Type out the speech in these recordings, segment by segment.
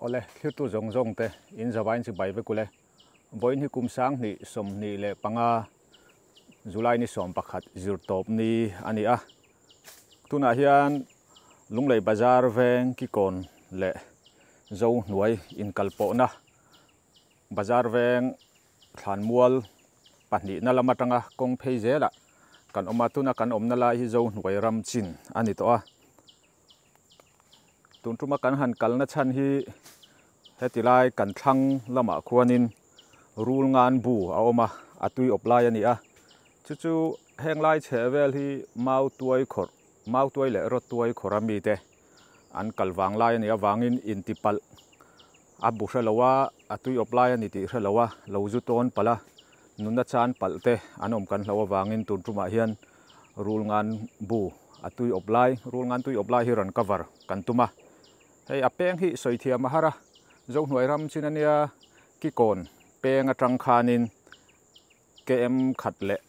Awle, thlirtu zawng zawng te in zavain chibai vek ule. Vawiin hi kum 2025 July ni 11 zirtawp ni a ni a. Tunah hian Lunglei Bazar veng Kikawn leh Zohnuai inkalpawhna Bazar veng Thlanmual pahnihna lam atanga kawng phei zelah kan awm a. Tuna kan awmna lai hi Zohnuai ram chin a ni tawh a. Tun tuma kan han kalna chhan hi heti lai kan thlang lamah khuanin rul ngan bu a awm a, a tui awp lai a ni a. Chu chu heng lai chheh vel hi mau tuai khawrh, mau tuai leh rawt tuai khawrh a mite an kal vang lai a nih avangin intipalh a bu hre lo a, a tui awp lai a ni tih hre lo a, lo zu tawn palh a, nunna chan palh te an awm kan hloh avangin tun tumah hian rul ngan bu a tui awp lai, rul ngan tui awp lai hi rawn cover kan tum a. Hei a peng hi sawi thiam a har a, Zohnuai ram chin ania Kikawn peng atang khanin KM khat leh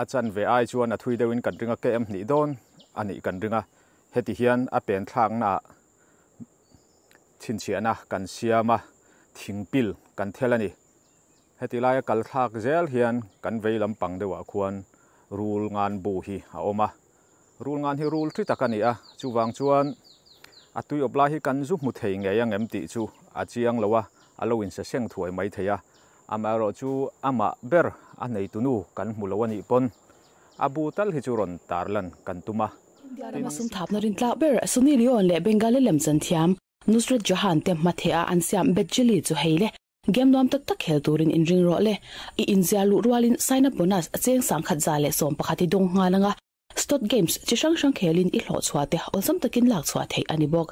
a chanve ai chuan a thui deuhin kan ring a, KM hnih dawn a nih kan ring a. Heti hian a pen thlaknaah chhinchhiahna kan siam a, thingpil kan thel a ni. Heti laia kal thlak zel hian kan vei lampang deuhah khuan rul ngan bu hi a awm a. Rul ngan hi rul thi tak a ni a, chuvang chuan a tui awp lai hi kan zu hmu thei ngei ang em tih chu a chiang lo a, a lo insa seng thuai mai thei a. Amaherawhchu amah ber a neitunu kan hmu lo a nih pawn a bu tal hi chu rawn tarlan kan tum a. India rama sum thapna rintlak ber Sunny Leone leh Bengali lemchan thiam Nusrat Jahan te hmatheh a an siam Bejili chu hei le. Game nuam tak tak khel turin inring rawh le. I inziah luh rualin sign up bonus cheng 1111 i dawng nghal anga Stot games chi hrang hrang khelin i hlawh chhuah te awlsam takin lak chhuah theih a ni bawk.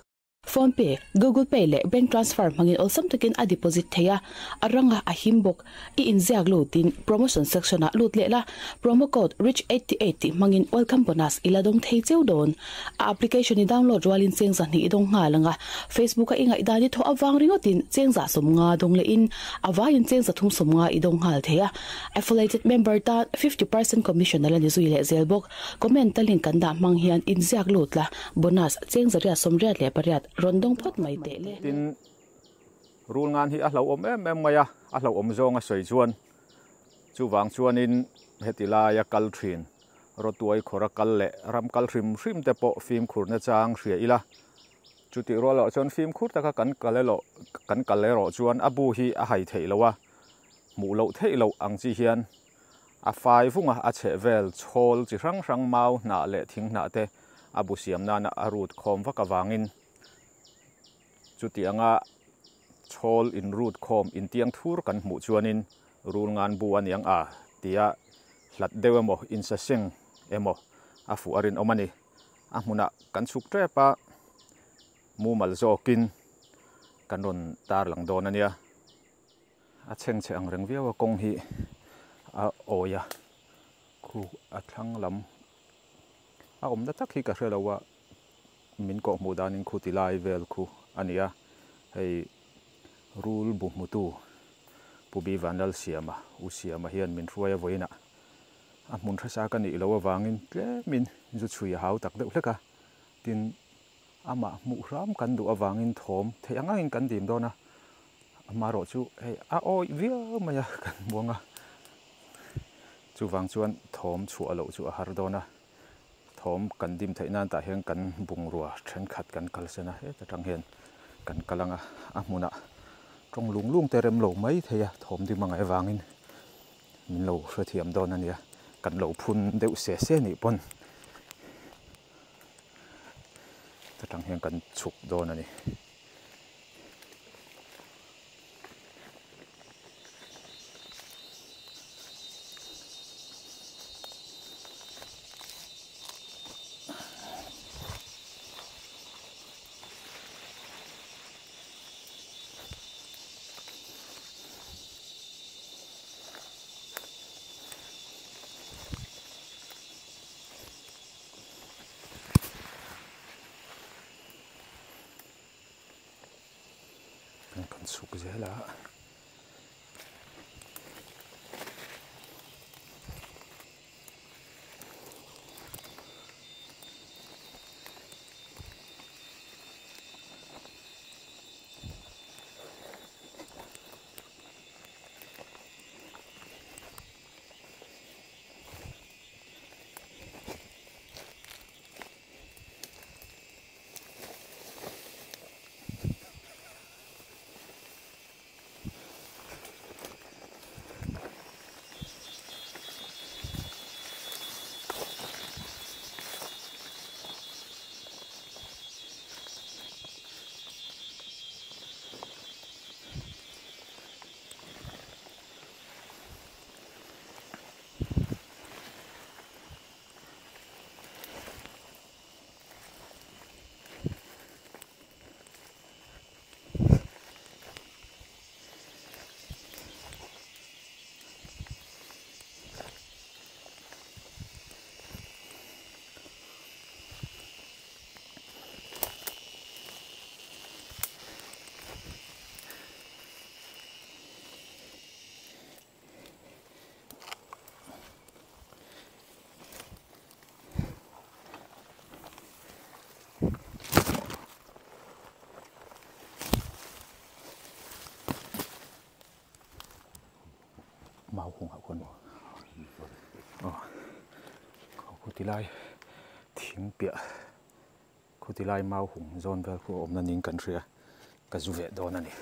Phone pay, Google Pay leh bank transfer hmangin awlsam takin a deposit theih a, a ranga a him bawk. I inziak lutin promotion section ah lut leh la, promo code rich88 tih hmangin welcome bonus i la dawng thei cheu dawn. A application i download rualin cheng 200 i dawng nghal ang a, Facebook a i ngaihdan i thawh avang ringawtin cheng 150 dawng lehin a vaiin cheng 350 i dawng nghal thei a. Affiliated member tan 50% commission a la ni zui leh zel bawk. Comment a link kan dah hmang hian inziak lut la, bonus cheng 188 rawn dawng phawt mai teh le. Tin, rul ngan hi a hlauhawm em em mai a, a hlauhawm zawng a sawi chuan chuvang chuanin heti laia kal thin rawtuai khawra kal leh ram kal hrim hrim te pawh fimkhurna chang hria ila. Chutih rual loh chuan fimkhur taka kan kal erawh kan kal erawh chuan a bu hi a hai theih loh a, hmuh loh theih loh ang chi hian a fai vung a, a chheh vel chhawl chi hrang hrang mau hnah leh thing hnah te a bu siam nana a rut khawm vak avangin Chuti anga chhawl in rut khawm intiang thur kan hmuh chuanin rul ngan bu a niang a tia hlat deuh emaw insa seng emaw a fuh a rinawm a ni. A hmunah kan chhuk tep a, mumal zawkin kan rawn tarlang dawn a nia. A chhengchhe ang reng viau a kawng hi a awi a, khu a thlang lam a awmna tak hi ka hre lo a. Min kawh hmuh danin khu ti lai vel khu a ni a, hei rul bu hmutu Pu Bi Vanlalsiama, U Siama hian min hruai a vawiinah a hmun hresa ka nih loh avangin tlemin zu chhui a hau tak deuh hlek a, tin amah hmuh hram kan duh avangin thawm theih ang angin kan dim dawn a, amaherawh chu hei a awih viau mai a kan hmuang a, chuvang chuan thawm chhuah loh chu a har dawn a. Thawm kan dim theih nan tah hian kan bungrua thenkhat kan kalsan a, heta tang hian kan kal ang a, a hmunah tawng lung lung te rem lo mai thei a, thawm dim angai vangin min lo hrethiam dawn a nia, kan lo phun deuh se se nih pawn heta tang hian kan chhuk dawn a ni. Kan chhuk zel a. Mau hungah khuan maw aw khu ti lai thing piah khu ti lai mau hung zawn vel khu a awm na niin kan hria ka zu veh dawn a ni.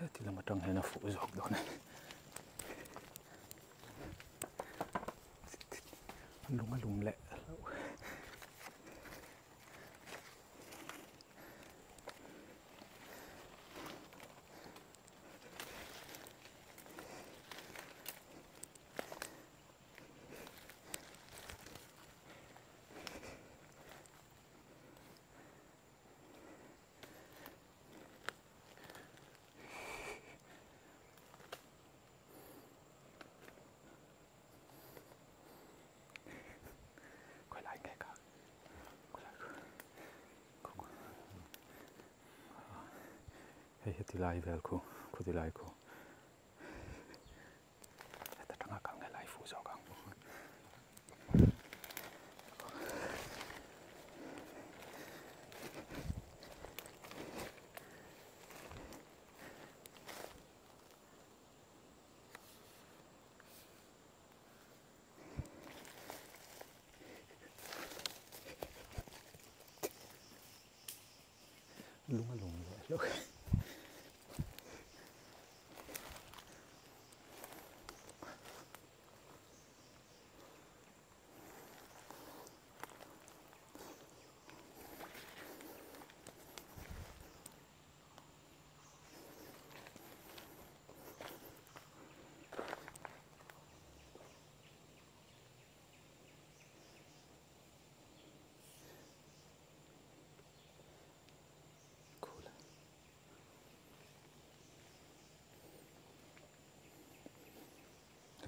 Heti lam atang hian a fuh zawk dawn e. Lung a lum leh hlauh. Khawilai nge ka hei heti lai vel khu khuti lai khu heta tanga kal nge lai fuh zawk ang. Lung a lung leh hlauh.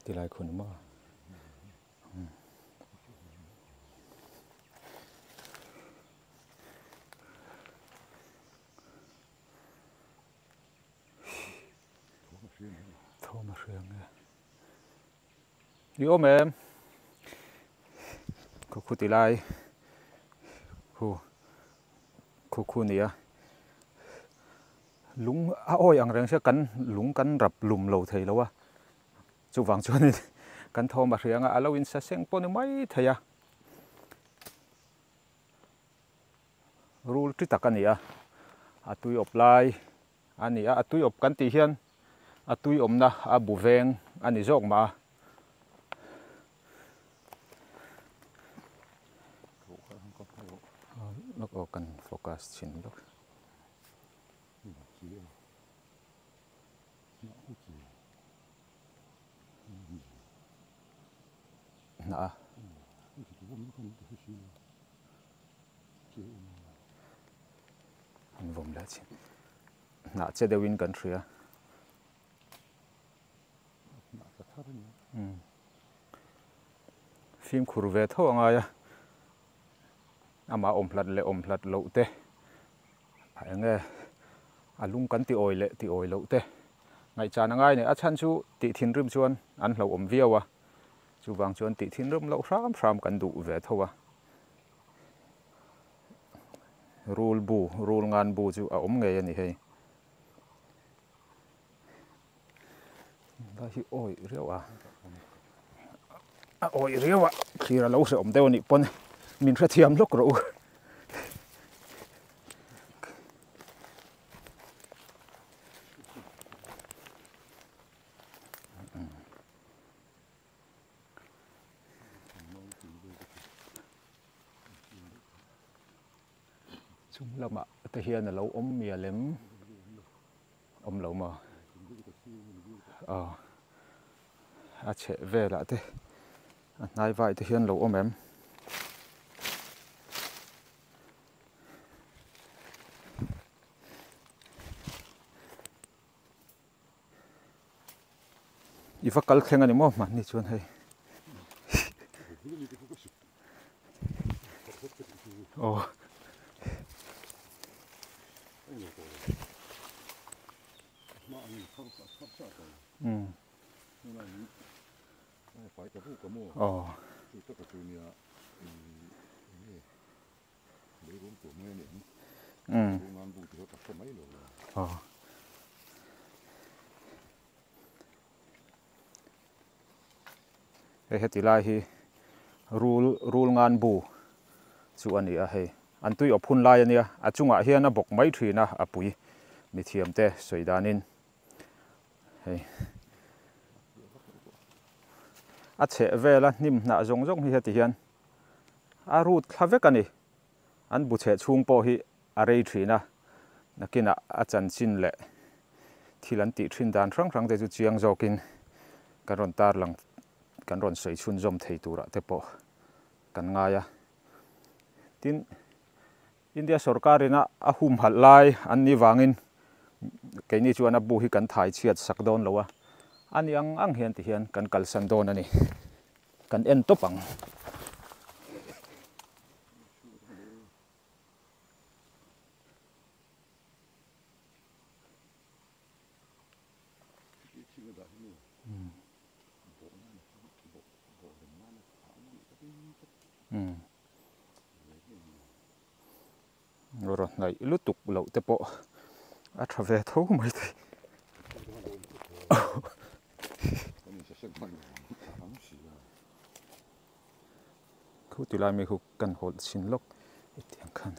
Ti lai khun maw Thawm a hriang e. I awm em? Khu khu ti lai khu khu khu nia. Lung a awi ang reng sia kan lung kan rap lum lo thei lo a. Chuvang chuanin kan thawm a hriang a, a lo insa seng pawh ni mai thei a. Rul ti tak a ni a, a tui awp lai a ni a, a tui awp kan tih hian a tui awmna a bu veng a ni zawk mah a. Lawk aw kan focus chhin lawk. Hnah a. An vawm leh chin. Hnah che deuhin kan hria. Fimkhur ve tho a ngai a. Amah awm hlat leh awm hlat loh te a eng e a lung kan ti awi leh ti awi loh te ngaihchan a ngai nei. A chhan chu tih thinrim chuan an hlauhawm viau a, chuvang chuan tih thinrim loh hram hram kan duh ve tho a. Rul bu, rul ngan bu chu a awm ngei a ni hei. Lai hi awi riau a a awi riau a thlir a lo hrehawm deuh a nih pawn min hrethiam lawk rawh u. Chung lamah te hian a lo awm mial em? Awm lo maw? Aw a chheh velah te a hnai vai te hian lo awm em? I va kal thleng a ni maw hmanni chuan hei. Aw. Aw. Umm. Aw. Hei heti lai hi rul rul ngan bu chu a ni a hei an tui awp hun lai a nia a chungah hian a bawk mai thin a a pui mithiam te sawi danin hei a chheh vela hnim hnah zawng zawng hi heti hian a rut thla vek a ni an bu chheh chhung pawh hi a rei thin a nakinah a chanchin leh thil an tih thin dan hrang hrang te chu chiang zawkin kan rawn tarlang kan rawn sawi chhunzawm thei turah te pawh kan ngai a. Tin, India sorkarin a a humhalh lai an nih vangin keini chuan a bu hi kan thai chhiat sak dawn lo a, a ni ang ang hian ti hian kan kalsan dawn a ni. Kan en tawp ang. Rawn hnaih lutuk loh te pawh a tha ve tho mai thei. Khu ti lai mi khu kan hawlh chhin lawk hetiang khan.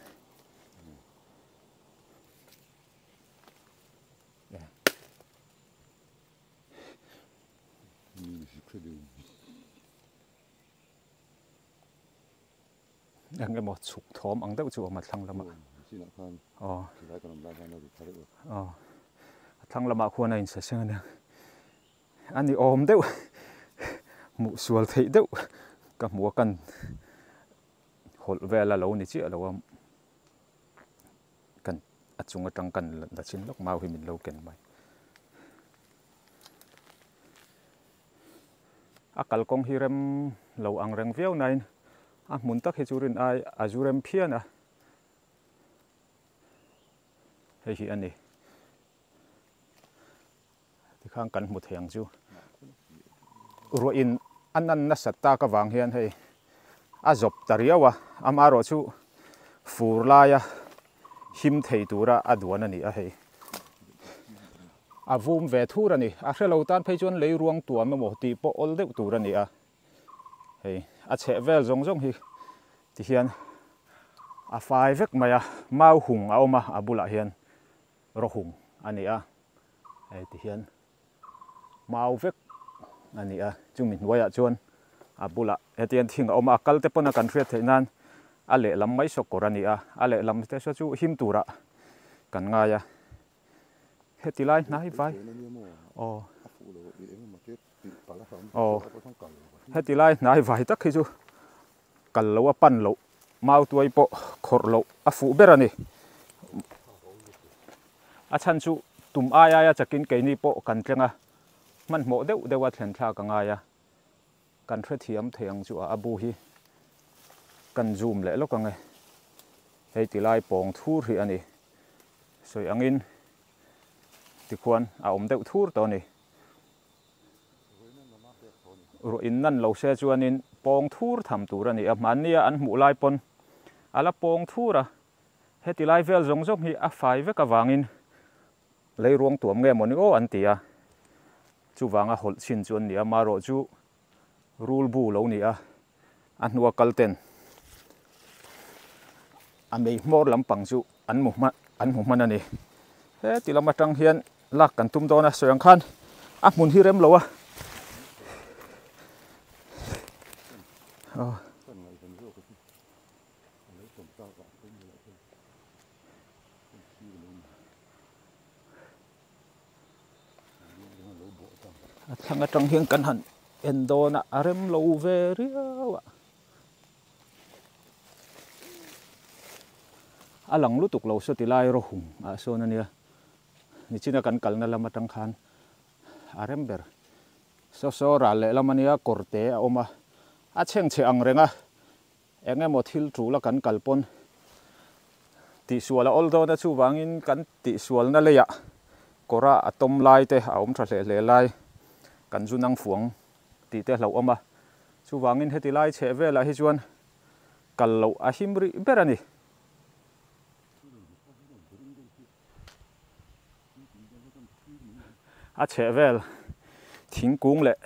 Eng emaw chhuk thawm ang deuh chu a awm a thlang lamah. Aw. Aw. A thlang lamah khuan a insa seng a nia. A ni awm deuh hmuh sual theih deuh ka hmu a kan hawlh vel a lo ni chiah lo a. Kan a chung atang kan la chin lawk mau hi min lo ken mai. A kalkawng hi rem lo ang reng viau nain a hmun tak hi chu rin ai a zu rem phian a. Hei hi a ni. Tikhan kan hmu thei ang chu. Ruah in a nan nasat tak avang hian hei a zawp ta riau a, amaherawh chu fur laia him thei tura a duan a ni a hei. A vum ve thur a ni. A hre lo tan phei chuan lei ruang tuam emaw tih pawh awl deuh tur a ni a. Hei a chheh vel zawng zawng hi tihian a fai vek mai a, mau hung a awm a, a bulah hian rawhung a ni a. Hei tihian mau vek a ni a, chumi hnuaiah chuan a bulah hetiang thing a awm a, a kal te pawn a kan hriat theih nan a lehlam mai saw kawr a ni a, a lehlam te saw chu him turah kan ngai a. Heti lai hnai vai aw aw heti lai hnai vai tak hi chu kal lo a pan loh mau tuai pawh khawrh loh a fuh ber a ni. A chhan chu tum ai aia chakin keini pawh kan tleng a, hmanhmawh deuh deuh a thlen thlak a ngai a, kan hrethiam thei ang chu a a bu hi kan zoom leh lawk ang e. Hei ti lai pawng thur hi a ni. Sawi angin tikhuan a awm deuh thur tawh a ni. Ruah in nan lo se chuanin pawng thur tham tur a ni a, hmannia an hmuh lai pawn a la pawng thur a, heti lai vel zawng zawng hi a fai vek avangin lei ruang tuam nge mawni aw an ti a, chuvanga hawlh chhin chu an ni a, marawh chu rul bu lo ni a, a hnua kal ten a mei hmawr lampang chu an hmu hman an hmu hman a ni. Heti lam atang hian lak kan tum dawn a, sawi ang khan a hmun hi rem lo a. A thlang atang hian kan han en dawn a, a rem lo ve riau a. A lang lutuk lo saw ti lai rawhung ah sawn a nia. Nichina kan kalna lam atang khan a rem ber. Saw saw ral leh lam a nia, kawr te a awm a, a chhengchhe ang reng a. Eng emaw thil tul a kan kal pawn tihsual a awl dawn a, chuvangin kan tihsualna leiah kawra a tawm lai te a awm tha hle hle lai. kan zu nang fuang tih te hlauhawm a, chuvangin heti lai chheh velah hi chuan kal loh a him rih ber a ni. A chheh vel thingkung leh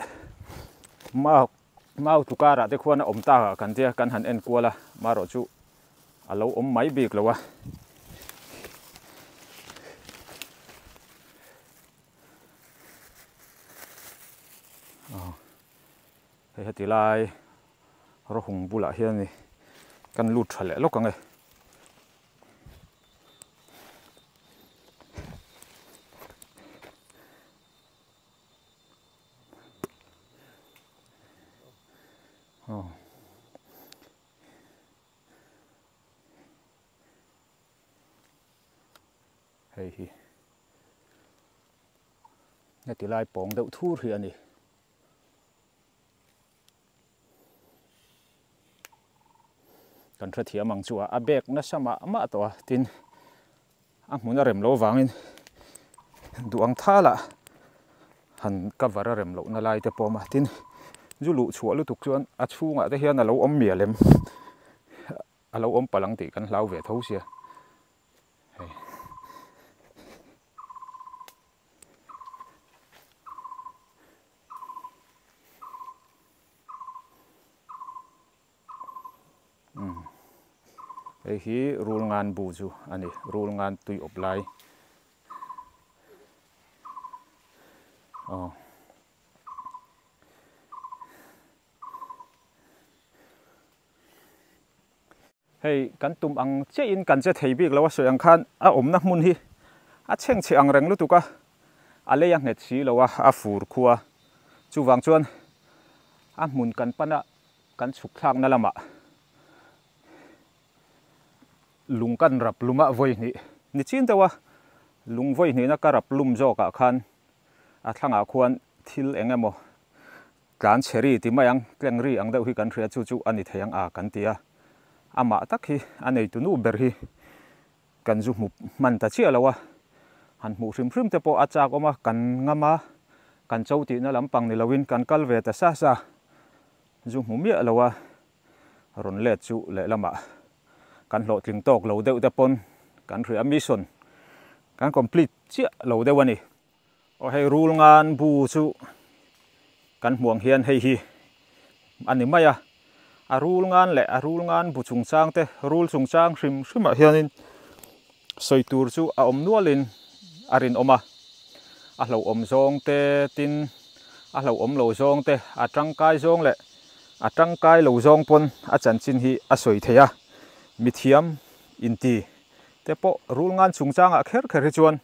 mau mau tukar ah te khuan a awm tak ah kan tia kan han en kual a, marawh chu a lo awm mai bik lo a. Hei heti lai rawhung bulah hian kan lut tha leh lawk ang e. Hei hi heti lai pawng deuh thur hi a ni. Kan hrethiam ang chu a a bag nasa mah mah tawh a tin a hmun a rem loh avangin duh ang thal ah han cover a rem lohna lai te pawh a awm a tin zu luh chhuah lutuk chuan a chhungah te hian a lo awm mial em a lo awm palh ang tih kan hlau ve tho sia hei. Hei hi rul ngan bu chu a ni rul ngan tui awp lai aw Hei kan tum ang chiah in kan che thei bik lo a sawi ang khan a awmna hmun hi a chhengchhe ang reng lutuk a, a lei a nghet si lo a, a fur khua. Chuvang chuan a hmun kan pan a kan chhuk thlakna lamah lung kan rap lum a vawi hnih ni chin deuh a, lung vawi hnihna ka rap lum zawkah khan a thlangah khuan thil eng emaw Tlan chhe ri ti mai ang, tleng ri ang deuh hi kan hria chu chu a ni thei ang a kan ti a. Amah tak hi a neitu nu ber hi kan zu hmu hman ta chiah lo a. Han hmuh hrim hrim te pawh a chak awm a, kan ngam a, kan cho tihna lampang ni loin kan kal ve ta sa sa. Zu hmu miah lo a, rawn let chu lehlamah kan hlawhtling tawk lo deuh te pawn kan hria a, mission kan complete chiah lo deuh a ni. Aw hei rul ngan bu chu kan hmuh ang hian hei hi a ni mai a, a rul ngan leh a rul ngan bu chungchang te rul chungchang hrim hrim ah hianin sawi tur chu a awm nualin a rinawm a, a hlauhawm zawng te tin a hlauhawm lo zawng te a tangkai zawng leh a tangkai lo zawng pawn a chanchin hi a sawi thei a, mithiam inti te pawh rul ngan chungchangah kher kher hi chuan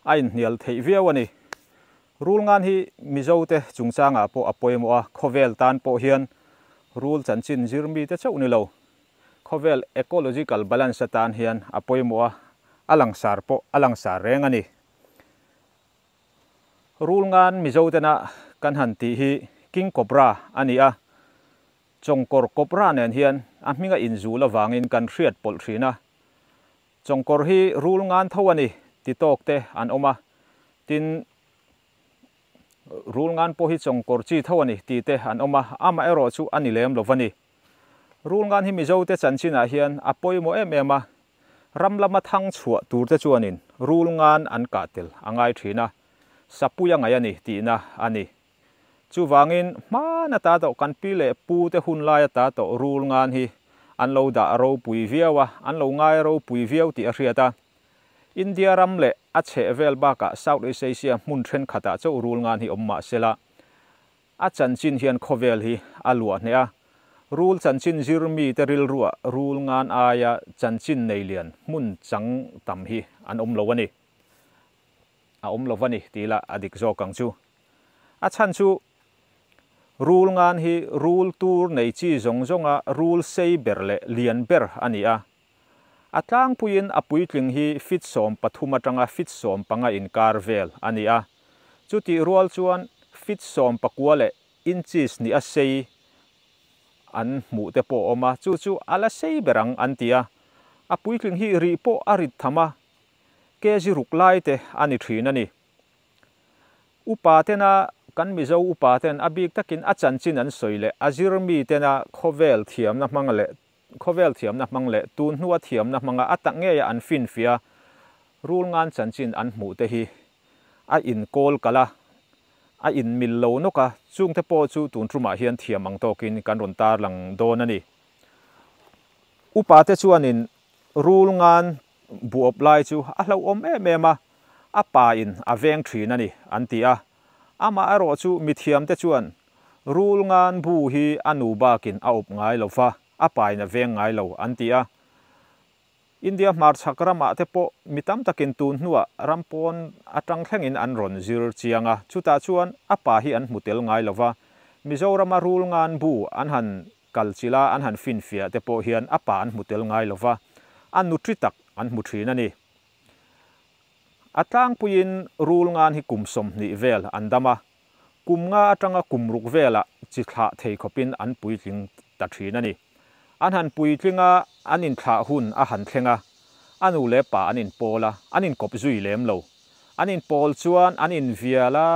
A inhnial theih viau a ni. Rulngan hi Mizote chungchangah pawh a pawimawh a, khawvel tan pawh hian rul chanchin zir mite chauh ni lo. Khawvel ecological balance atan hian a pawimawh a, a langsar pawh a langsar reng a ni. Rulngan Mizotena kan han tih hi King Cobra a ni a, Chawngkawr Cobra nen hian a hminga inzul avangin kan hriat pawlh thin a. Chawngkawr hi rul ngan tho a ni ti tawk te an awm a, tin rul ngan pawh hi chawngkawr chi tho a ni ti te an awm a, amaherawh chu a ni lem lo va ni. Rul ngan hi Mizo te chanchinah hian a pawimawh em em a, ram lama thang chhuah tur te chuanin rul ngan an kah tel a ngai thin a, sapui a ngaih a ni tihna a ni. Chuvangin, hman ata tawh kan pi leh pu te hun lai ata tawh rul ngan hi an lo dah ropui viau a, an lo ngai ropui viau tih a hriat a. India ram leh a chheh vel bakah South East Asia hmun thenkhatah chauh rul ngan hi awm mah sela, a chanchin hian khawvel hi a luah hneh a. Rul chanchin zir mite rilruah rul ngan aia chanchin nei lian hmun chang tam hi an awm lo a ni. A awm lo va ni tih lah a dik zawk ang chu. A chhan chu rul ngan hi rul tur nei chi zawng zawnga rul sei ber leh lian ber a ni a. A tlangpuiin a puitling hi fit 13 atanga fit 15 inkar vel a ni a. Chutih rual chuan fit 19 leh inches ni a sei an hmuh te pawh a awm a, chu chu a la sei ber ang an ti a. A puitling hi rih pawh a rit tham a, kg ruk lai te a ni thin a ni. Upa tena kan Mizo upa ten a bik takin a chanchin an sawi leh a zir mi tena khawvel thiamna hmang leh khawvel thiamna hmang leh tun hnua thiamna hmanga a tak ngeia an finfiah rulngan chanchin an hmuh te hi a inkawl kalh a, a inmil lo nawk a, chungte pawh chu tun tumah hian thiam ang tawkin kan rawn tarlang dawn a ni. Upa te chuanin rulngan buawp lai chu a hlauhawm em em a, a pa in a veng thin a ni an ti a. Amah erawh chu mithiam te chuan rulngan bu hi a nu bakin a awp ngai lo va, a pa in a veng ngai lo an ti a. India hmarchhak ramah te pawh mi tam takin tun hnuah ram pawn atang thlengin an rawn zir chiang a, chutah chuan a pa hi an hmu tel ngai lo va, Mizorama rulngan bu an han kal chilh a, an han finfiah te pawh hian a pa an hmu tel ngai lo va, a nutri tak an hmu thin a ni. A tlangpuiin rulngan hi kum 20 vel an dam a, kum nga atanga kum ruk velah chi thlah thei khawpin an puitling ta thin a ni. An han puitling a, an inthlah hun a han thleng a, a nu leh pa an inpawl a, an inkawp zui lem lo. An inpawl chuan an invial a,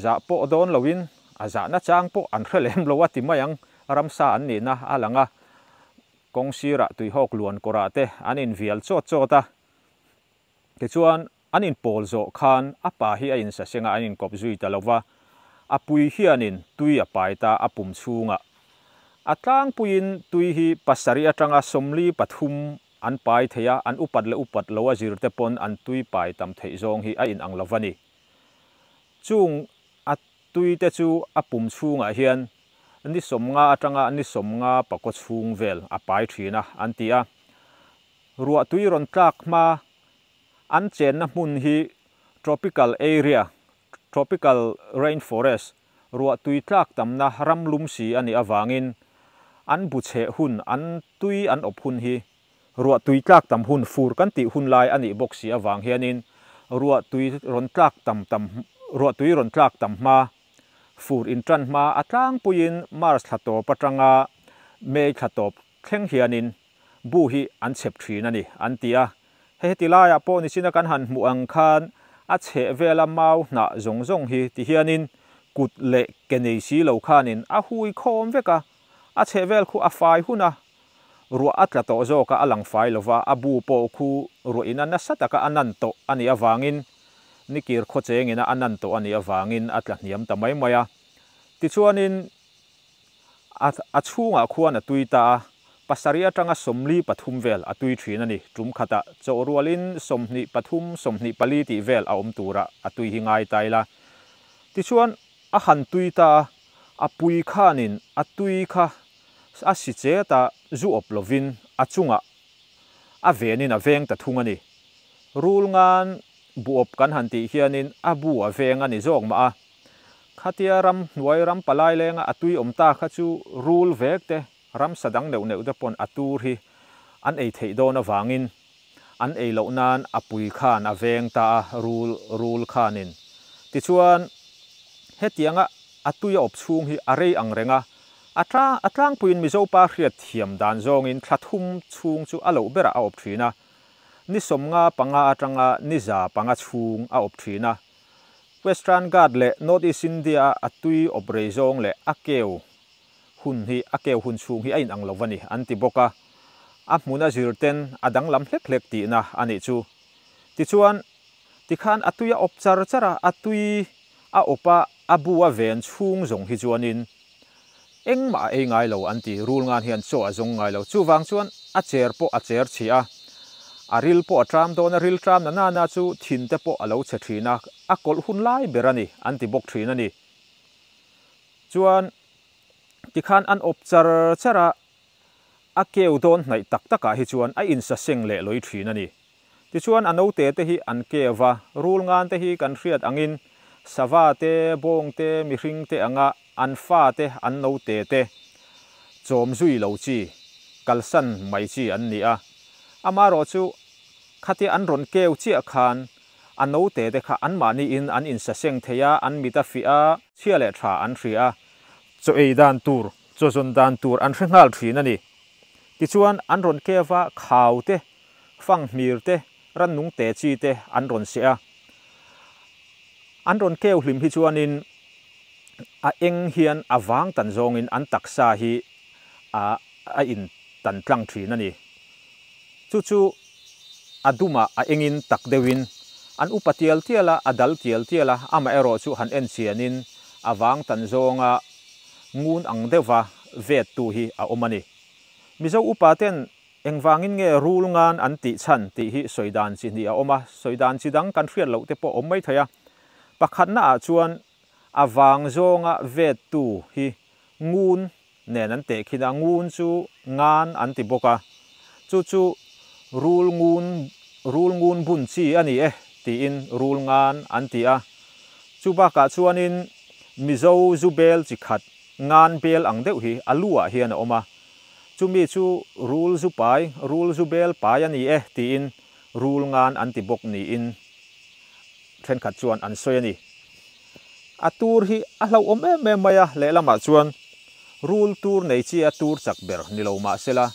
zah pawh dawn loin a zahna chang pawh an hre lem lo a ti mai ang, ramsa an nihna a lang a, kawng sirah tuihawk luan kawrah te an invial chawt chawt a. Tichuan, an inpawl zawh khan a pa hi a insaseng a, an inkawp zui ta lo va, a pui hianin tui a pai ta a pum chhungah. A tlangpuiin tui hi pasarih atanga 43 an pai thei a, an upat leh upat lo a zir te pawn an tui pai tam theih zawng hi a inang lo va ni. Chung a tui te chu a pum chhungah hian ni 50 atanga ni 50 pakaw chhung vel a pai thin a, an ti a. Ruah tui rawn tlak hma an chenna hmun hi tropical area, tropical rain forest, ruah tui tlak tamna ram lum si a nih avangin an bu cheh hun, an tui an awp hun hi ruah tui tlak tam hun, fur kan tih hun lai a nih bawk si avang hianin ruah tui rawn tlak tam tam, ruah tui rawn tlak tam hma, fur intan hma a tlangpuiin March thla tawp atanga May thla tawp thleng hianin bu hi an chep thin a ni an ti a. Hei heti laiah pawh nichina kan han hmuh ang khan a chheh vela mau hnah zawng zawng hi ti hianin kut leh ke nei si lo khanin a hui khawm vek a, a chheh vel khu a fai hun a, ruah a tla tawh zawk a, a lang fai lo va, a bu pawh khu ruah ina nasa taka a nan tawh a nih avangin nikir khaw chengina a nan tawh a nih avangin a tla hniam ta mai mai a. Tichuanin A a chhungah khuan a tui ta a, pasarih atanga 43 vel a tui thin a ni. Tum khatah chawh rualin 23, 24 tih vel a awm turah a tui hi ngai ta ila. Tichuan a han tui ta a, a pui khanin a tui kha a si chet a, zu awp lovin a chungah a venin a veng ta thung a ni. Rulngan buawp kan han tih hianin a bu a veng a ni zawk mah a. Khatia ram hnuai ram palai lenga a tui awm ta kha chu rul vek te, ramsa dang neuh neuh te pawn a tur hi an ei theih dawn avangin an ei loh nan a pui khan a veng ta a, rul rul khanin. Tichuan, hetianga a tui a awp chhung hi a rei ang reng a, a tla a tlangpuiin Mizopa hriat thiam dan zawngin thla thum chhung chu a loh berah a awp thin a, ni 55 atanga ni 500 chhung a awp thin a. Western Ghat leh North East India a tui awp rei zawng leh a keu hun hi a keu hun chhung hi a inang lo va ni an ti bawk a, a hmuna zir ten a danglam hlek hlek tihna a nih chu. Tichuan, tikhan a tui a awp char char a, a tui a awp a, a bu a ven chhung zawng hi chuanin engmah a ei ngai lo an ti, rul ngan hian chaw a zawng ngai lo. Chuvang chuan a cher pawh a cher chhi a, a ril pawh a tram dawn a, ril tram na nana chu thin te pawh a lo chhe thin a, a kawlh hun lai ber a ni an ti bawk thin a ni. Chuan tikhan an awp char char a, a keu dawn hnaih tak takah hi chuan a insaseng leh lawih thin a ni. Tichuan a note te hi an keu a, rul ngan te hi kan hriat angin sava te, bawng te, mihring te anga an fa te, an note te chawm zui lo chi, kalsan mai chi an ni a. Amaherawh chu khatia an rawn keu chiah khan a note te kha anmahniin an insaseng thei a, an mit a fih a, chhia leh tha an hria a, chaw ei dan tur, chaw zawn dan tur an hre nghal thin a ni. Tichuan an rawn keu a, khau te, fanghmir te, rannung te chi te an rawn seh a. An rawn keu hlim hi chuanin A eng hian a vang tan zawngin an taksa hi a a in tan tlang thin a ni. Chu chu a dumah a engin tak deuhin an upa tial tial a, a dal tial tial a, amaherawhchu han en chianin a vang tan zawnga ngun ang deuhva vettu hi a awm a ni. Mizo upa ten engvangin nge rul ngan an tih chhan tih hi sawi dan chi hnih a awm a, sawi dan chi dang kan hriat loh te pawh awm mai thei a. Pakhatna ah chuan a vang zawnga vettu hi ngun nen an tehkhin a, ngun chu ngan an ti bawk a, chu chu rul ngun, rul ngun bun chi a ni e tiin rul ngan an ti a. Chu bakah chuanin Mizo zu bel chi khat ngan bel ang deuh hi a lu ah hian a awm a, chumi chu rul zu pai, rul zu bel pai a ni e tiin rul ngan an ti bawk niin thenkhat chuan an sawi a ni. A tur hi a hlauhawm em em mai a, lehlamah chuan rul tur nei chi a tur chak ber ni lo mah sela,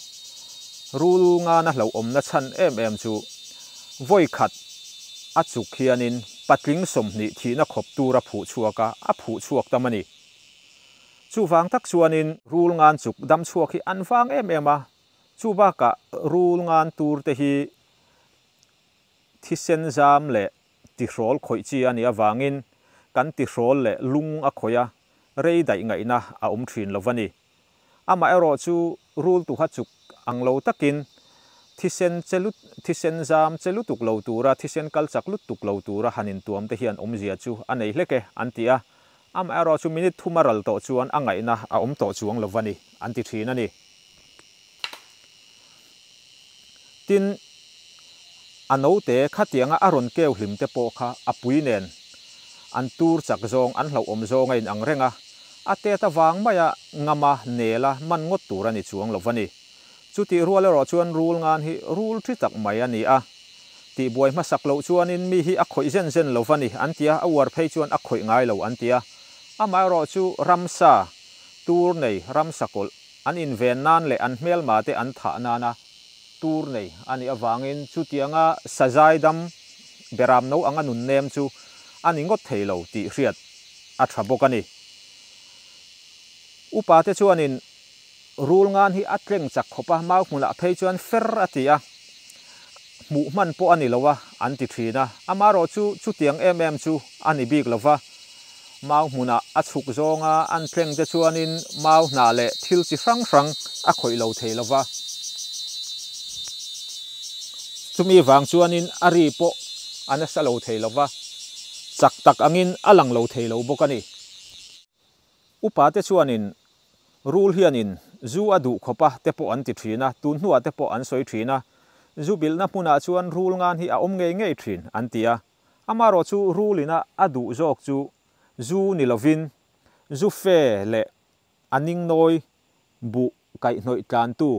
rul ngana hlauhawmna chhan em em chu vawi khat a chuk hianin patling 20 thihna khawp tur a phuh chhuak a, a phuh chhuak tam a ni. Chuvang tak chuanin rul ngan chuk dam chhuak hi an vang em em a, chu bakah rul ngan tur te hi Thisen zam leh tihrawl khawih chi a nih avangin kan tihrawl leh lung a khawih a, rei daih ngaihna a awm thin lo va ni. Amaherawh chu rul tuha chuk ang lo takin thisen che lut thisen zam che lutuk lo tura thisen kal chak lutuk lo tura han intuam te hian awmzia chu a nei hlek e an ti a, amaherawh chu minute thum a ral tawh chuan a ngaihna a awm tawh chuang lo va ni an ti thin a ni. Tin, a note khatianga a rawn keu hlim te pawh kha a pui nen an tur chak zawng, an hlauhawm zawng a inang reng a, a tet avang maia ngama nela man ngawt tur a ni chuang lo va ni. Chutih rual erawh chuan rul ngan hi rul thi tak mai a ni a, tihbuai hmasak loh chuanin mi hi a khawih zen zen lo va ni an ti a, a uar phei chuan a khawih ngai lo an ti a. Amaherawhchu ramsa, tur nei, ramsa kawlh, An inven nan leh an hmelma te an thah nana tur nei a nih avangin chutianga sazai dam beram no anga nun nem chu a ni ngawt thei lo tih hriat a tha bawk a ni. Upa te chuanin rul ngan hi a tleng chak khawp a, mau hmunah phei chuan fer a ti a, hmuh hman pawh a ni lo a an ti thin a, amaherawh chu chutiang em em chu a ni bik lo va. Mau hmunah a chhuk zawnga an tleng te chuanin mau hnah leh thil chi hrang hrang a khawih lo thei lo va. Chumi vang chuanin a ri pawh a nasa lo thei lo va, chak tak angin a lang lo thei lo bawk a ni. Upa te chuanin rul hianin zu a duh khawp a te pawh an ti thin a, tun hnuah te pawh an sawi thin a, zu bilhna hmunah chuan rul ngan hi a awm ngei ngei thin an ti a. Amaherawh chu rulina a duh zawk chu zu ni lovin zu fe leh a ningnawi buh kaihhnawih tlantu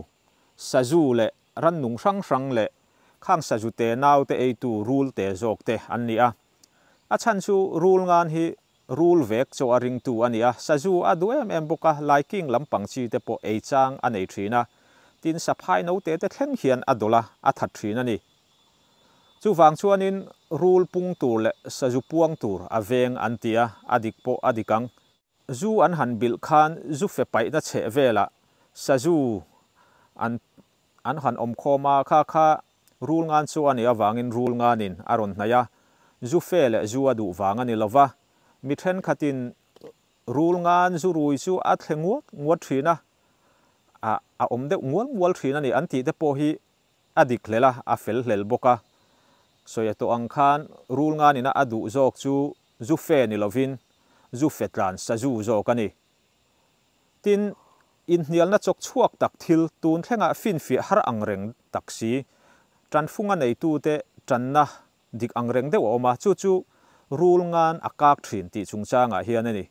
sazu leh rannung hrang hrang leh khang sazu te naute eitu rul te zawk te an ni a. A chhan chu rul ngan hi rul vek chaw a ringtu a ni a, sazu a duh em em bawk a, laiking lampang chi te pawh ei chang a nei thin a, tin saphai note te thleng hian a dawlh a, a that thin a ni. Chuvang chuanin rul pung tur leh sazu puang tur a veng an ti a, a dik pawh a dik ang. Zu an han bilh khan zu fe paihna chheh velah sazu an an han awm khawm a, kha kha rul ngan chu a nih avangin rul nganin a rawn hnaih a, zu fe leh zu a duh vang a ni lo va, mi thenkhatin rul ngan zu rui chu a thle nguat nguat thin a, a a awm deuh ngual ngual thin a ni an tih te pawh hi A dik hlel a, a fel hlel bawk a. Sawi a tawh ang khan rul nganina a duh zawk chu zu fe ni lovin zu fe tlan sazu zawk a ni. Tin, inhnialna chawk chhuak tak thil tun thlengah finfiah har ang reng tak si, tanfunga neitute tanna dik ang reng deuh a awm a, chu chu rul ngan a kak thin tih chungchangah hian a ni.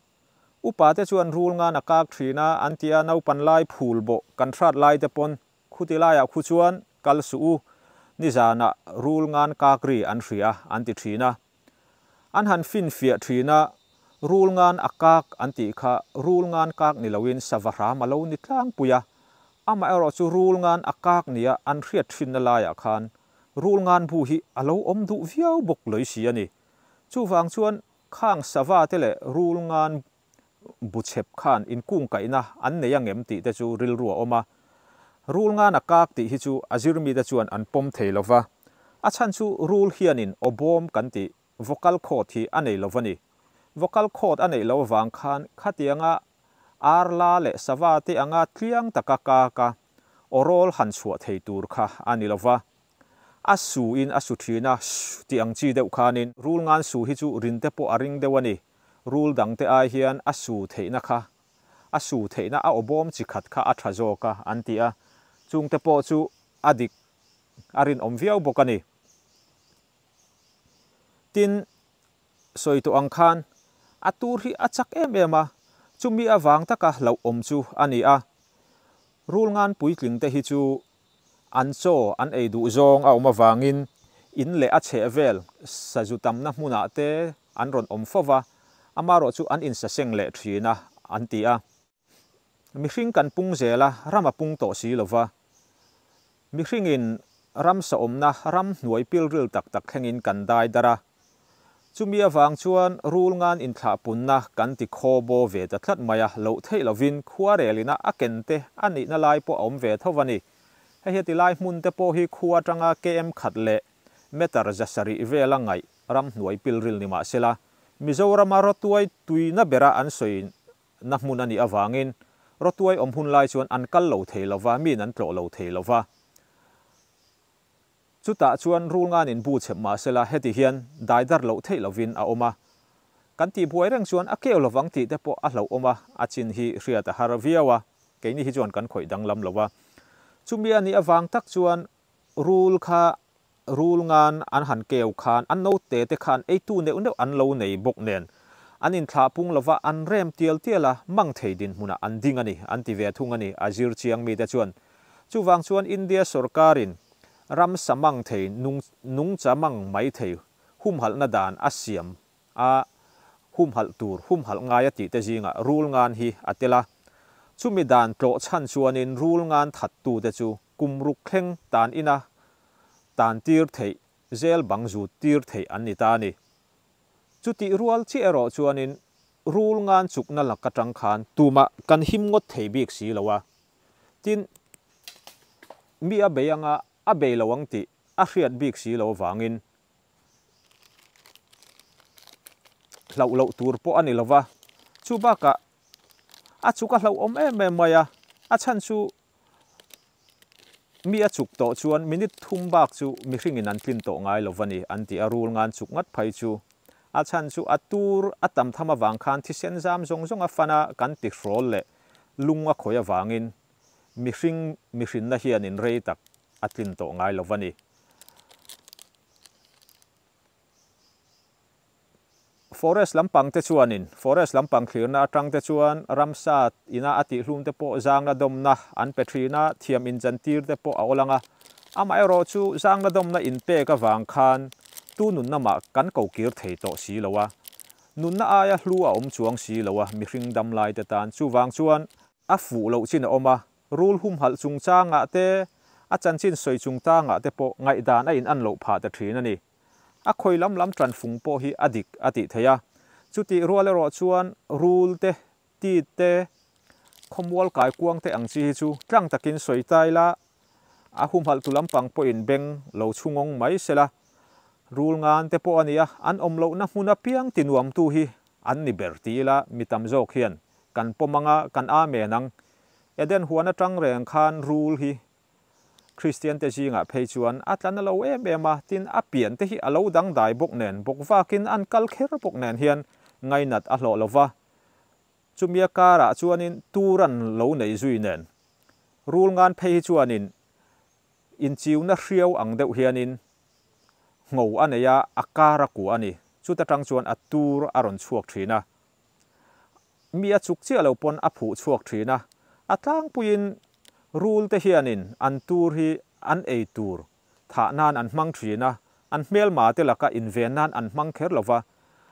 Upa te chuan rul ngan a kak thin a, an ti a, naupan lai phul bawh kan hrat lai te pawn Khuti laiah khu chuan kal suh u, nizanah rul ngan kak ri an hria an ti thin a. An han finfiah thin a, rul ngan a kak an tih kha rul ngan kak ni loin sava hram a lo ni tlangpui a. Amaherawh chu rul ngan a kak nia an hriat thinna laiah khan rul ngan bu hi a lo awm duh viau bawk lawisi a ni. Chuvang chuan khang sava te leh rul ngan. buchhep khan inkungkaihna an nei angem tih te chu rilru a awm a. Rul ngan a kak tih hi chu a zirmite chuan an pawm thei lova, a chhan chu rul hianin aw bawm kan tih vocal cord hi a nei lova ni. Vocal cord a neih loh avang khan khatianga ar la leh sava te anga tliang taka kak a, aw rawl han chhuah thei tur kha a ni lova. A su in a su thin a, shh tih ang chi deuh khanin. Rul ngan su hi chu rin te pawh a ring deuh a ni. Rul dangte ai hian a su theihna kha a su theihna a aw bawm chi khat kha a tha zawk a an ti a, chungte pawh chu a dik a rinawm viau bawk a ni. Tin, sawi tawh ang khan a tur hi a chak em em a, chumi avang taka hlauhawm chu a ni a. Rul ngan puitling te hi chu an chaw an ei duh zawng a awm avangin in leh a chhehvel sazu tamna hmunah te an rawn awm fo va, amarawh chu an insaseng leh thin a, an ti a. Mihring kan pung zel a, ram a pung tawh si lo va. Mihringin ramsa awmna ram hnuai pilril tak tak thlengin kan dai darh a. Chumi avang chuan rul ngan inthlahpunna kan ti khaw baw ve ta tlat mai a, loh theih lovin khuarelina a ken te a nihna lai pawh a awm ve tho a ni. Hei heti lai hmun te pawh hi khua atanga km khat leh meter 700 vela ngaih ramhnuai pilril ni mahsela, Mizorama rawtuai tuina bera an sawi na hmun a nih avangin rawtuai awm hun lai chuan an kal lo thei lo va, miin an tlawh lo thei lo va. Chutah chuan rulnganin bu chhep mah sela heti hian daidar loh theih lovin a awm a. Kan tihbuai reng chuan a keu lovang tih te pawh a hlauhawm a, a chin hi hriat a har viau a, keini hi chuan kan khawih danglam lo a. Chumi a nih avang tak chuan rul kha Rul ngan an han keu khan an note te khan eitu neuh neuh an lo nei bawk nen an inthlah pung lova an rem tial tial a, mang thei dinhmunah an ding a ni an ti ve thung a ni, a zir chiang mite chuan. Chuvang chuan India sorkarin ramsa mang thei nung nungcha mang mai thei humhalhna dan a siam a, humhalh tur humhalh ngai a tih te zingah rul ngan hi a tel a. Chumi dan tlawh chhan chuanin rul ngan thattute chu Kum ruk thleng tan ina tan tir theih, zel bang zut tir theih an ni ta a ni. Chutih rual chiah erawh chuanin rul ngan chukna lak atang khan tumah kan him ngawt thei bik si lo a. Tin, mi a bei anga a bei lo ang tih a hriat bik si lo avangin hlauh loh tur pawh a ni lo va. Chu bakah a chuk a hlauhawm em em mai a, a chhan chu Mi a chuk tawh chuan minute thum bak chu mihringin an tlin tawh ngai lo va ni, an ti a, rul ngan chuk ngat phei chu. A chhan chu a tur a tam tham avang khan thisen zam zawng zawng a fan a, kan ti hrawl leh lung a khawih avangin mihring mihrinna hianin rei tak a tlin tawh ngai lo va ni. Forest lampang te chuanin, forest lampang thlirna atang te chuan ramsa ina a tihhlum te pawh zangna dawmna an pe thin a, thiam inzantir te pawh a awl ang a. Amaherawh chu zangna dawmna inpek avang khan tu nunna mah kan ko kir thei tawh si lo a, nunna aia hlu a awm chuang si lo a mihring dam lai te tan. Chuvang chuan a fuh loh chin a awm a, rul humhalh chungchangah te, a chanchin sawi chungtangah te pawh ngaihdan a in an loh phah ta thin a ni. A khawi lam lam tanfung pawh hi a dik a tih theih a. Chutih rual erawh chuan rul te, tit te, khawmual kaikuang te ang chi hi chu tlang takin sawi ta ila, a humhalh tu lampang pawhin beng lo chhungawng mai sela. Rul ngan te pawh a ni a, an awm lohna hmun apiang ti nuamtu hi an ni ber ti ila mi tam zawk hian kan pawm anga kan amen ang. Eden huan atang reng khan rul hi Kristian te zingah phei chuan a tla na lo em em a, tin a pian te hi a lo dangdai bawk nen, bawk vakin an kal kher bawk nen hian ngainat a hlawh lo va. Chumia karah chuanin tur an lo nei zui nen, rul ngan phei hi chuanin inchiuna hriau ang deuh hianin ngho a nei a, a kar a kua a ni. Chuta tang chuan a tur a rawn chhuak thin a. Mi a chuk chiah lo pawn a phuh chhuak thin a, a tlangpuiin rul te hianin an tur hi an ei tur thah nan an hmang thin a, an hmelma te laka inven nan an hmang kher lo va,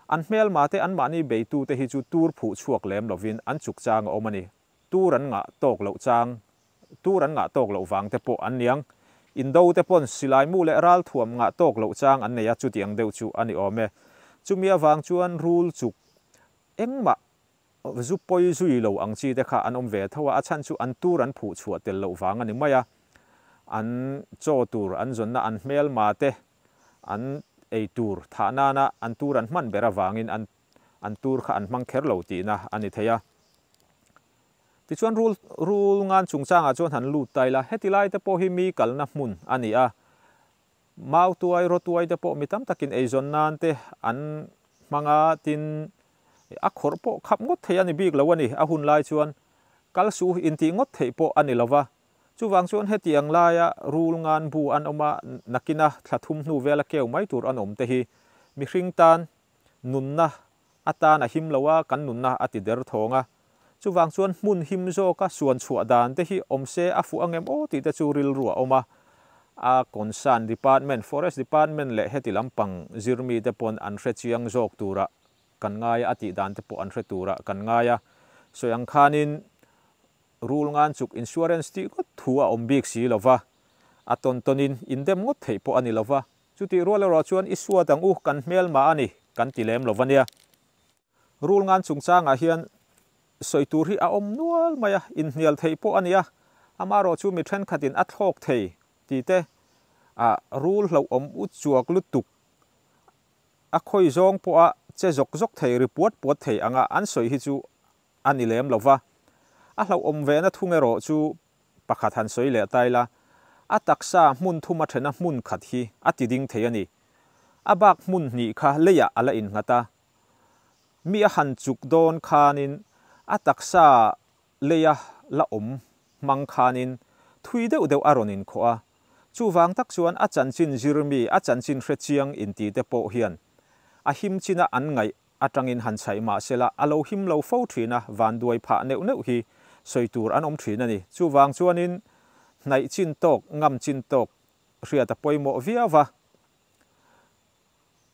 an hmelma te anmahni beitu te hi chu tur phuh chhuak lem lovin an chuk chang a awm a ni. Tur an ngah tawk loh chang, tur an ngah tawk loh vang te pawh an niang. Indo te pawn silai mu leh ralthuam ngah tawk loh chang an nei a, chutiang deuh chu a ni awm e. Chumi avang chuan rul chuk engmah zu pawi zui lo ang chi te kha an awm ve tho a, a chhan chu an tur an phuh chhuah tel loh vang a ni mai a, an chaw tur an zawnna an hmelma te an ei tur thah nana an tur an hman ber avangin an an tur kha an hmang kher lo tihna a ni thei a. Tichuan rul rul ngan chungchangah chuan han lut ta ila, heti lai te pawh hi mi kalna hmun a ni a, Mautuai, rawtuai te pawh mi tam takin eizawn nan te an hmang a, tin a khawrh pawh khap ngawt thei a ni bik lo a ni. A hun lai chuan kal suh intih ngawt theih pawh a ni lo va. Chuvang chuan hetiang laia rul ngan bu an awm a, nakina thla thum hnu vela keu mai tur an awm te hi mihring tan nunna atan a him lo a, kan nunna a ti der thawng a. Chuvang chuan hmun him zawka suan chhuah dan te hi awm se a fuh angem aw tih te chu rilru a awm a. A concern department, Forest department leh heti lampang zirmi te pawn an hre chiang zawk turah kan ngai a, a tih dan te pawh an hre turah kan ngai a. Sawi ang khanin rul ngan chuk insurance tih ngawt thu a awm bik si lova, a tawn tawnin indem ngawt theih pawh a ni lova. Chutih rual erawh chuan i suat ang u, kan hmelma a ni, kan ti lem lova nia. Rul ngan chungchangah hian sawi tur hi a awm nual mai a, inhnial theih pawh a ni a, amaherawh chu mi thenkhatin a thlawk thei ti te, a rul hlauhawm u chuak lutuk a khawi zawng pawha che zawk zawk thei ri puat puat thei anga an sawi hi chu a ni lem lo va. A hlauhawm vena thung erawh chu pakhat han sawi leh ta ila, a taksa hmun thum a thena hmun khat hi a ti ding thei a ni. A bak hmun hnih kha leiah a la innghat a. Mi a han chuk dawn khanin a taksa leia la awm hmang khanin thui deuh deuh a rawn inkhawh a. Chuvang tak chuan a chanchin zirmi, a chanchin hrechiang intite pawh hian a him china an ngaih atangin han chhaih mah sela a lo him lo fo thin a, vanduai phah neuh neuh hi sawi tur an awm thin a ni. Chuvang chuanin hnaih chin tawk, ngam chin tawk hriat a pawimawh viau va.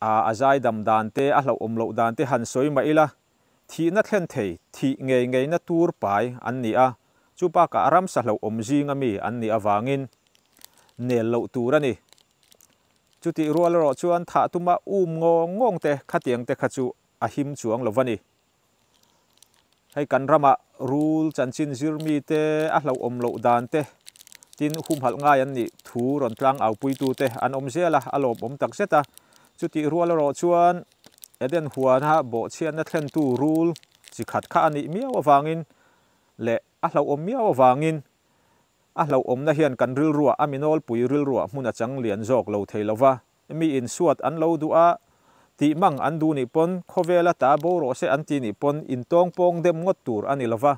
A a zaidam dan te, a hlauhawm loh dan te han sawi mah ila, thihna thlen thei, thih ngei ngeina tur pai an ni a, chu bakah ramsa hlauhawm zinga mi an nih avangin nel loh tur a ni. Chutih rual erawh chuan thah tuma um ngawng ngawng te khatiang te kha chu a him chuang lo va ni. Hei kan ramah rul chanchin zir mi te a hlauhawm loh dan te tin humhalh ngai an nih thu rawn tlang aupuitu te an awm zel a, a lawmawm tak zet a. Chutih rual erawh chuan Eden huana bawhchhiatna thlentu rul chi khat kha a nih miau avangin leh a hlauhawm miau avangin A hlauhawmna hian kan rilruah a minawlpui rilruah hmun a chang lian zawk lo thei lo va, mi insuat an lo duh a, tih mang an duh nih pawn khawvela ta bo rawh se an ti nih pawn intawng pawng dem ngawt tur a ni lo va,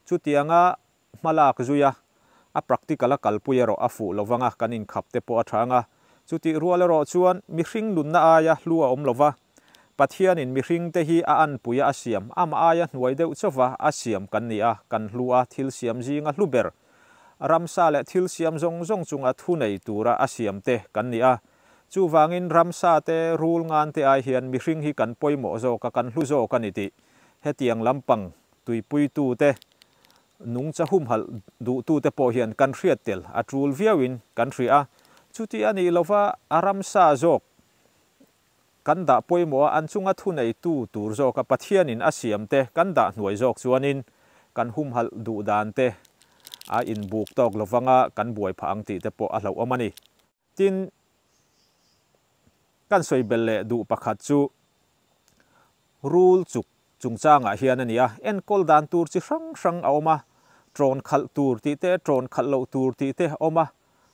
chutianga hmalak zui a, a practical a kalpui erawh a fuh lo vanga kan inkhap te pawh a tha anga, chutih rual erawh chuan mihring nunna aia hlu a awm lo va, Pathianin mihringte hi a anpuia a siam, amah aia hnuai deuh chauva a siam kan ni a, kan hlu a, thil siam zinga hlu ber, ramsa leh thil siam zawng zawng chunga thu nei tura a siam te kan ni a. Chuvangin ramsa te, rul ngan te ai hian mihring hi kan pawimawh zawk a, kan hlu zawk a ni tih hetiang lampang tuipuitu te, nungcha humhalh duhtu te pawh hian kan hriat tel a tul viauin kan hria a. Chuti a nih lova a ramsa zawk Kan dah pawimawh a, an chunga thuneitu tur zawka Pathianin a siam te kan dah hnuai zawk chuanin kan humhalh duh dan te a inbuk tawk lovanga kan buai phah ang tih te pawh a hlauhawm a ni. Tin, kan sawi belh leh duh pakhat chu rul chuk chungchangah hian a ni a, enkawl dan tur chi hrang hrang a awm a, ṭawn khalh tur tih te, ṭawn khalh loh tur tih te a awm a.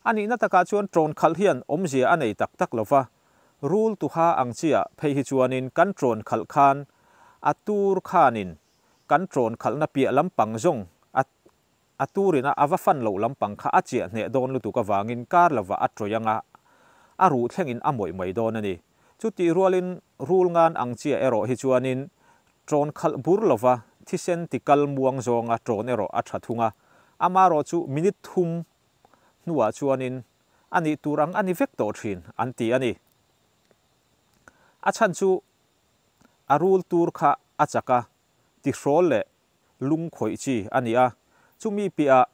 A nihna takah chuan ṭawn khalh hian awmzia a nei tak tak lo va, rul tuha ang chiah phei hi chuanin kan ṭawn khalh khan a tur khanin kan ṭawn khalhna piah lampang zawng a a turina a va fan loh lampang kha a chiah hneh dawn lutuk avangin kar lovah a tawih anga a ruh thlengin a mawih mai dawn a ni. Chutih rualin rul ngan ang chiah erawh hi chuanin ṭawn khalh bur lova thisen ti kal muang zawnga ṭawn erawh a ṭha thung a, amaherawh chu minute thum hnuah chuanin a nih tur ang a ni vek tawh ṭhin an ti a ni. A chhan chu a rul tur kha a chak a, tihrawl leh lung khawih chi a ni a, chumi piahah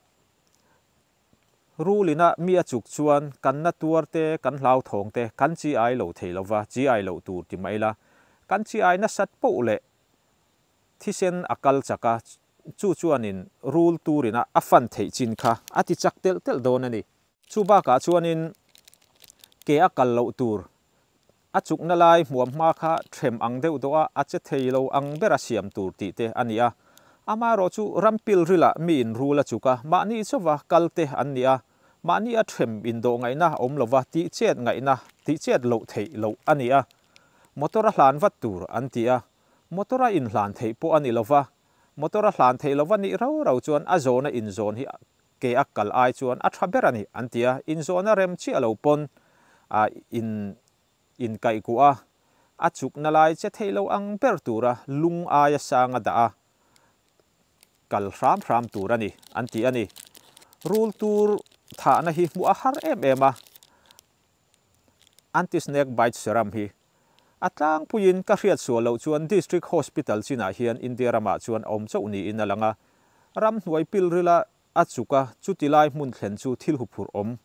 rulina mi a chuk chuan kan na tuar te, kan hlauthawng te kan chi ai lo thei lo va, chi ai loh tur ti mai la, kan chi ai nasat poh leh Thisen a kal chak a, chu chuanin rul turin a a fan theih chin kha a ti chak telh telh dawn a ni. Chu bakah chuanin ke a kal loh tur a chukna lai hmuam hma kha threm ang deuh dawh a, a che thei lo ang bera siam tur tih te a ni a. Amaherawhchu rampilrilah miin rul a chuk a, mahni chauva kal te an ni a, mahni a threm indawh ngaihna awm lova tih chet ngaihna tih chet loh theih loh a ni a. Motor a hlan vat tur an ti a, motor a inhlan theih pawh a ni lova, motor a hlan theih lova nih rau rau chuan a zawna inzawn hi ke a kal ai chuan a tha ber a ni an ti a, inzawna rem chiah lo pawn a in inkaihkuah a, a chukna lai che theih lo ang ber tura lung aia sang a dah a, kal hram hram tur a ni an ti a ni. Rul tur thahna hi hmuh a har em em a, Anti-snake bite serum hi a tlangpuiin ka hriat sual loh chuan District Hospital chinah hian India ramah chuan a awm chauh niin a lang a, ramhnuai pilrila a chuk a, chuti lai hmun thlen chu thil huphurh awm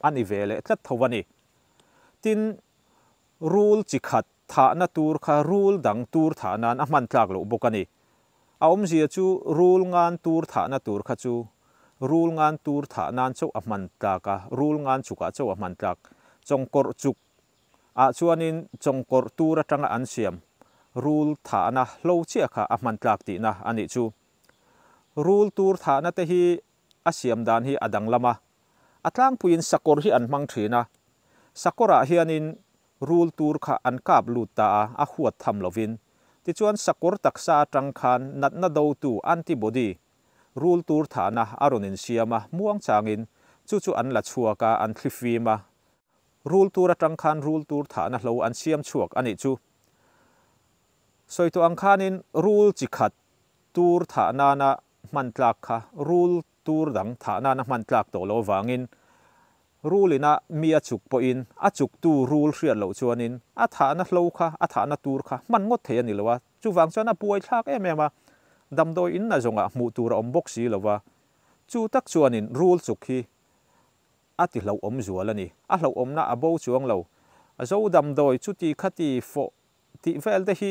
a ni ve leh tlat tho a ni. Tin, rul chi khat thahna tur kha rul dang tur thah nan a hman tlak loh bawk a ni. A awmzia chu rul ngan tur thahna tur kha chu rul ngan tur thah nan chauh a hman tlak a, rul ngan chukah chauh a hman tlak. Chawngkawrh chuk ah chuanin chawngkawrh tur atanga an siam rul thahna hlo chiah kha a hman tlak tihna a nih chu. Rul tur thahna te hi a siam dan hi a danglam a, a tlangpuiin sakawr hi an hmang thin a, sakawrah hianin rul tur kha an kap lut ta a, a huat tham lovin. Tichuan sakawr taksa atang khan natna dotu, antibody, rul tur thahna a rawn insiam a, muang changin chu chu an la chhuak a, an thli fim a, rul tur atang khan rul tur thahna hlo an siam chhuak a nih chu. Sawi tawh ang khanin rul chi khat tur thah nana hman tlak kha rul tur dang thah nana hman tlak tawh lo avangin rul ina mi a chuk pawhin a chuktu rul hriat loh chuanin a thahna hlo kha a thahna tur kha hman ngawt thei a ni lo a, chuvang chuan a buai thlak em em a, damdawi in na zawngah hmuh tur a awm bawk si lo va, chu tak chuanin rul chuk hi a ti hlauhawm zual a ni, a hlauhawmna a bo chuang lo, zo damdawi chuti khati fawh tih vel te hi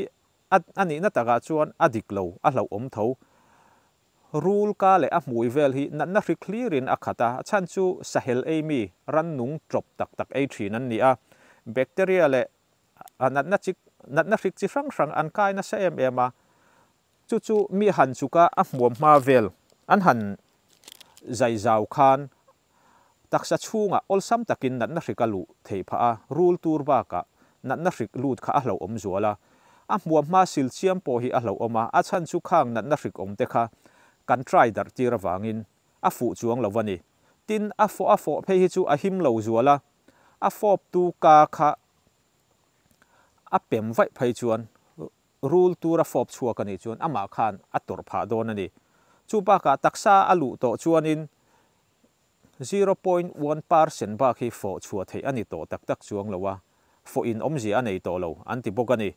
a a nihna takah chuan a dik lo, a hlauhawm tho. Rul ka leh a hmui vel hi natna hrik hlirin a khat a, a chhan chu sahel ei mi, rannung tawp tak tak ei thin an ni a, bacteria leh natna chi natna hrik chi hrang hrang an kai nasa em em a, chu chu mi han chuka a hmuam hma vel an han zai zau khan Taksa chhungah awlsam takin natna hrik a luh theih phah a, rul tur bakah natna hrik lut kha a hlauhawm zual a. A hmuam hma sil chiam pawh hi a hlauhawm a, a chhan chu khang natna hrik awm te kha kan try darh tir avangin a fuh chuang lo a ni. Tin, a fawh a fawh phei hi chu a him lo zual a, a fawptu ka kha a pem vaih phei chuan rul tur a fawp chhuak a nih chuan amah khan a tawrh phah dawn a ni. Chu bakah taksa a luh tawh chuanin 0.1% bak hi fawh chhuah theih a ni tawh tak tak chuang lo a, fawh in awmzia a nei tawh lo an ti bawk a ni.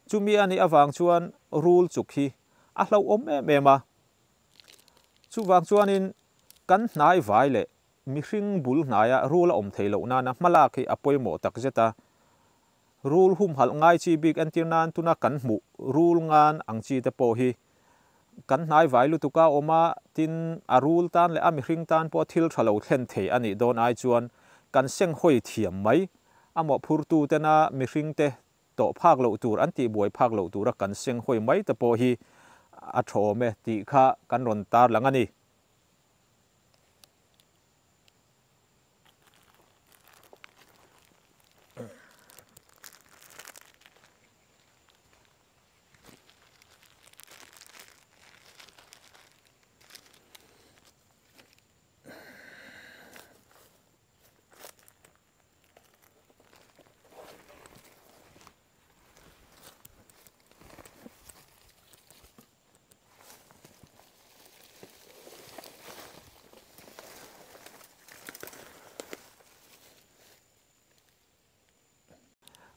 Chumi a nih avang chuan rul chuk hi a hlauhawm em em a. Chuvang chuanin kan hnai vai leh mihring bul hnaia rul a awm thei loh nana hmalak hi a pawimawh tak zet a. Rul humhalh ngai chi bik entir nan tuna kan hmuh rul ngan ang chi te pawh hi kan hnai vai lutuk a awm a, tin a rul tan leh a mihring tan pawh thil tha lo thlen thei a nih dawn ai chuan kan seng hawi thiam mai. A mawhphurtu tena mihring te tawh phak loh tur an tih buai phak loh tura kan seng hawi mai te pawh hi a tha awm e tih kha kan rawn tarlang a ni.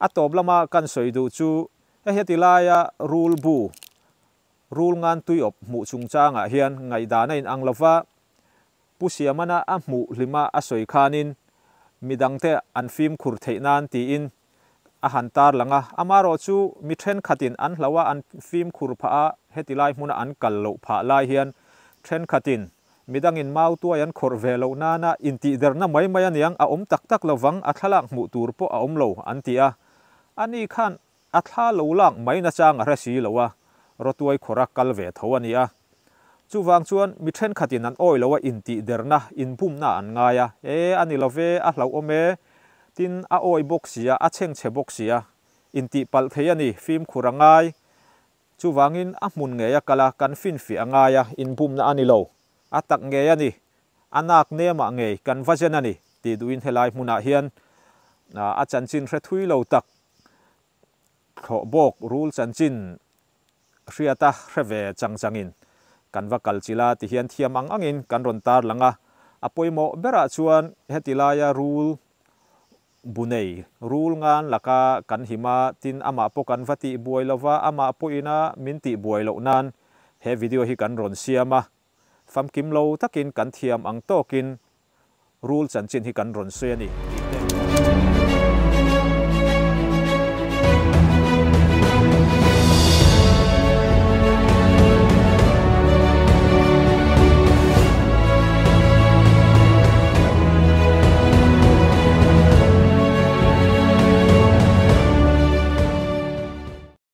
A tawp lama kan sawi duh chu hei heti laia rul bu, rul ngan tuiawp hmuh chungchangah hian ngaihdan a inang lo va, Pu Siamana a hmuh hlima a sawi khanin midangte an fimkhur theih nan tiin. a han tarlang a, amarawhchu mi thenkhatin an hlauh a, an fimkhur phah a, heti lai hmuna an kal loh phah lai hian thenkhatin midangin mautuai an khawrh ve loh nana intihderna mai mai aniang a awm tak tak lovang, a thlalak hmuh tur pawh a awm lo an ti a, ani khan a thla lo lak mai nachang a hre si lo a, rawtuai khawrha kal ve tho a ni a. Chuvang chuan mi thenkhatin an awih loh a intihderna, inbumna an ngai a, E, a ni lo ve, a hlauhawm e, tin a awih bawk si a, a chhengchhe bawk si a, intihpalh thei a ni, fimkhur a ngai. Chuvangin a hmun ngei a kal a, kan finfiah a ngai a, inbumna a ni lo, a tak ngei a ni, a nak nemah ngei kan va zen a ni, tih duhin helai hmunah hian a chanchin hre thui lo tak thlawh bawk rul chanchin hriata hre ve chang changin kan va kal chilh a tihian thiam ang angin kan rawn tar lang a, a pawimawh berah chuan heti laia rul bu nei rul ngan laka kan him a, tin amah pawh kan va tih buai lo va, amah pawhin a min tih buai loh nan he video hi kan rawn siam a, famkim lo takin kan thiam ang tawkin rul chanchin hi kan rawn sawi a ni.